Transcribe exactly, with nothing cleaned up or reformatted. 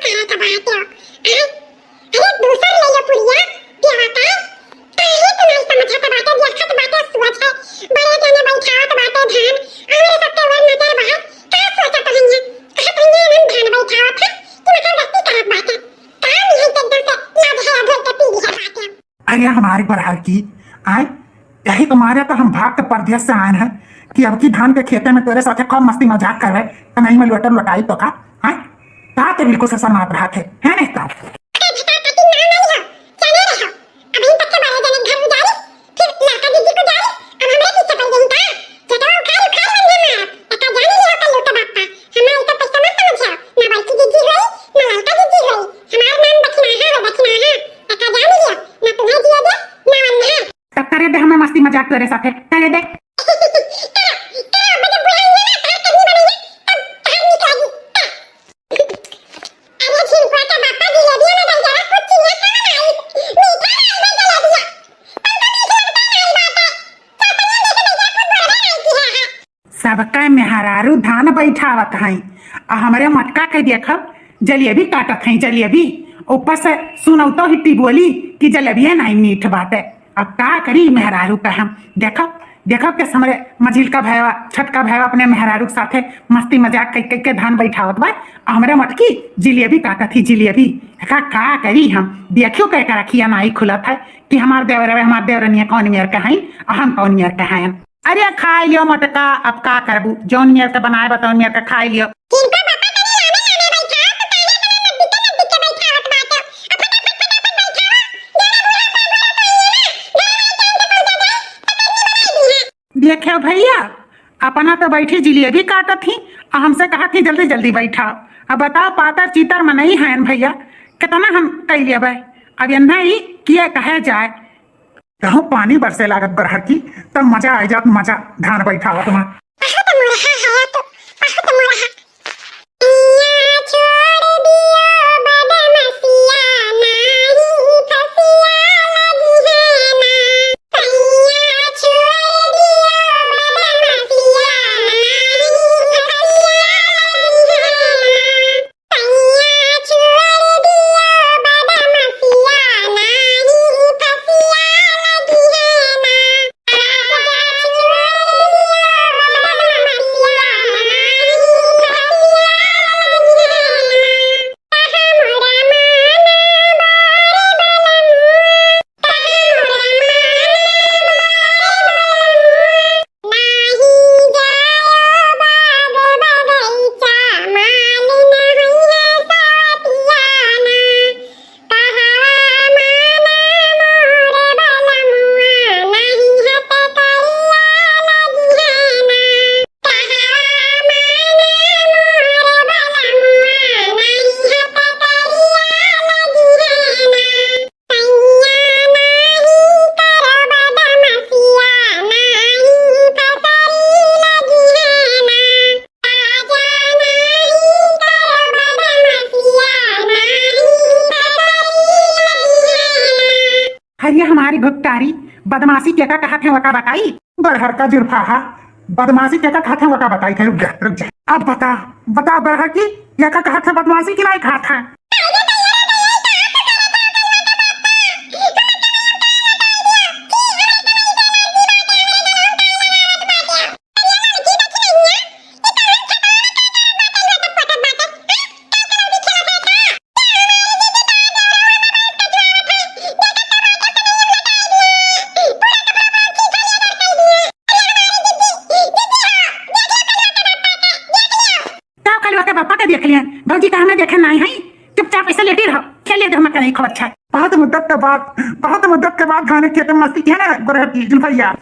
करत बाटे। आय, अरे दूसर ले लो पुड़िया, देवा का। काहे तू नाहीं समझत बाटे, देखत बाटे सोच है। बड़े जने बैठावत बाटे धान, हमरे सबके वर नजर बा। का सोचत हइये? कहत हइये हम धान बैठावत है कि मतलब गलती करत बाटे। काम है एकदम से लाज है धोई के पी लिया बाटे। अरे हमारे बरहर की, आय, यही तुम्हारे तो हम भाग के परदेस से आएन है कि अब की धान के खेते में तोरे साथे खूब मस्ती मजाक करबे, कनई में लोटल लोटाई तो का, आय, का ते बिल्कुल से शर्मात रहत है, है नहीं तो? अरे बेटा, ताकि नाम नहीं हो, जाने रहो। अभी तक के बड़े जने घर उजाड़ी, फिर लड़का दीदी को जाड़ी, अब हमरे पीछे पड़ गई का? चटवा उखाड़ उखाड़ बंधे मारब, एका जान लियो कल्लू के बापा, हमार इज्जत पैसा मत समझियो, ना बड़की जीजी होई, ना लड़का जीजी होई, हमार नाम दखिनाहा हो, दखिनाहा, एका जान लियो, ना तुम्हें जिए दे, ना वन्हा। तब करे दे हमें मस्ती मजाक तोरे साथे, करे दे। करो, करो, अब जब बुलाएंगे ना, तब कभी बनाइए, तब कहानी निकालिए, तब। अरे झिनकुआ के बापा, जिलेबिया में दहिजरा कुछ चिनिया कम आई, मीठा डाल दे जलेबिया। तुमको मीठ लगता नहीं बाटे। चाशनिया जैसे दहिजरा कुछ बोलबे नहीं की है, है। सबका मेहरारू धान बैठावत हैं, आ हमरे मटका के देखब जलेबी काटत हैं, जलेबी। ऊपर से सुनौतो हिट्टी बोली कि जलेबिया नहीं मीठ बाटे। अब का करी मेहरारू का हम? देखब, देखब के हमरे मझिलका भैया, छोटका भैया अपने मेहरारू के साथे मस्ती मजाक कई, कई के धान बैठावत बा, आ हमरे मटकी जिलेबी काटत ही, जिलेबी। का, का करी हम? देखियो के एकर अखिया नाई खुलत है कि हमार देवर, हमार देवरनिया कौन मेर का हईं, आ हम कौन मेर का हईं। अरे खाई लियो मटका, अब का करबू, जौन मेर का बनाए बा तौन मेर का खाई लियो। झिनकुआ बापा तनी लामे लामे बैठाओ, तू काहे इतना नजदीके नजदीके बैठावत बाटे? अब फटाफट फटाफट बैठाओ, जरा बूढ़ा सा बूढ़ा सा ये ना, जरा भाई टाइम से पहुंचा जाए, तो गर्मी बढ़ाई दी है। देखे भैया, अपना तो बैठी जिलेबी काटत ही, आ हमसे कहत ही जल्दी जल्दी बैठाओ। अब बताओ, पातर चीतर मनई हैं भैया, कितना हम कई लेबै। अब एन्हा ई किया कहे जाए। कहूँ पानी बरसे लागत बरहर की, तब मजा आ जात, मजा धान बैठावत में। बहुत मुरहा है तो, बहुत मुरहा। सैया छोड़ दियो बदमसिया, नाही फसिया लगी है ना। सैया छोड़ दियो बदमसिया, नाही फसिया लगी है ना। सैया छोड़ दियो बदमसिया, नाही फसिया लगी है ना। राजा छोड़ दियो बदमसिया, नाही फसिया लगी है ना। हमरा माना बारे बलमुआ, हमरा माना बारे बलमुआ। नाही जायो बाग बगैचा, मालिन हुइहे सवतिया ना। कहवा माना मोर बलमुआ, नाही हत करिया लगिहे ना। कहवा माना मोर बलमुआ, नाही हत करिया लगिहे ना। सैया नाही करो बदमसिया, नाही फसरी लगी है ना। राजा नाही करो बदमसिया, नाही फसरी लगी है ना। अरे हमारी भुगतारी, बदमाशी केका कहत हैं वका बताई? बरहर का जुल्फाहा, बदमाशी केका कहत हैं वका बताई थे, रुक जा, रुक जा। अब बता, बता बरहर की, केका कहत हैं बदमाशी कि नाहीं कहत हैं? का कलवा के बापा के देख लिया? भौजी का हमें देखे नाहीं है, चुपचाप ऐसे लेटी रहो, खेले दो, हमें नहीं खबर छाए। बहुत मुद्दत के बाद, बहुत मुद्दत के बाद धान खेते में मस्ती किया ना गोरहर की जुल्फैया।